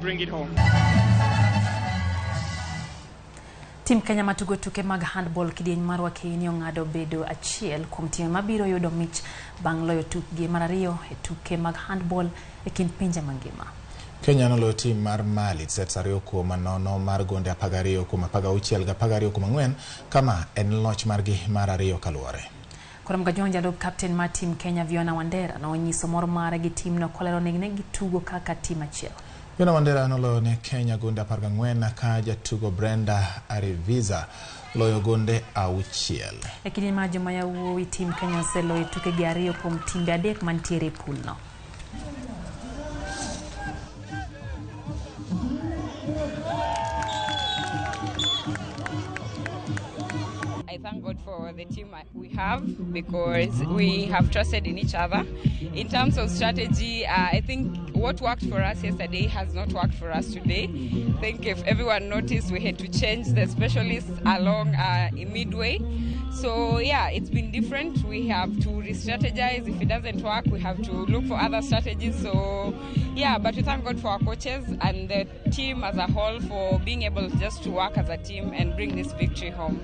Bring it home. Tim Kenya matugo tuke mag handball kidieny mar Wakeini ong'ado bedo achiel kuom timbe mabiro yudo mich bang' loyo tukgi mar ariyo e tuke mag handball e kind pinje mangima. Kenya noloyo tim mar Mali sets 2-0 mar gonde 12-16 gi 12-4 kama en loch margi mar ariyo kaluwore. Kuom Kajwang', jalup kapten mar tim Kenya Viona Wandera nonyiso mor mare gi timno kolero ni ne gitugo kaka tim achiel. Viona Wandera noloyo ne Kenya gonde 14 ka jatugo Brenda Ariviza loyo gonde 6. E kidieny mar joma yawuowi, tim Kenya oseloyo tukegi 2 kuom timbe 3 mantiere e pulno. I thank God for the team we have because we have trusted in each other. In terms of strategy, I think what worked for us yesterday has not worked for us today. I think if everyone noticed, we had to change the specialists along in midway. So yeah, it's been different. We have to re-strategize. If it doesn't work, we have to look for other strategies. So yeah, but we thank God for our coaches and the team as a whole for being able just to work as a team and bring this victory home.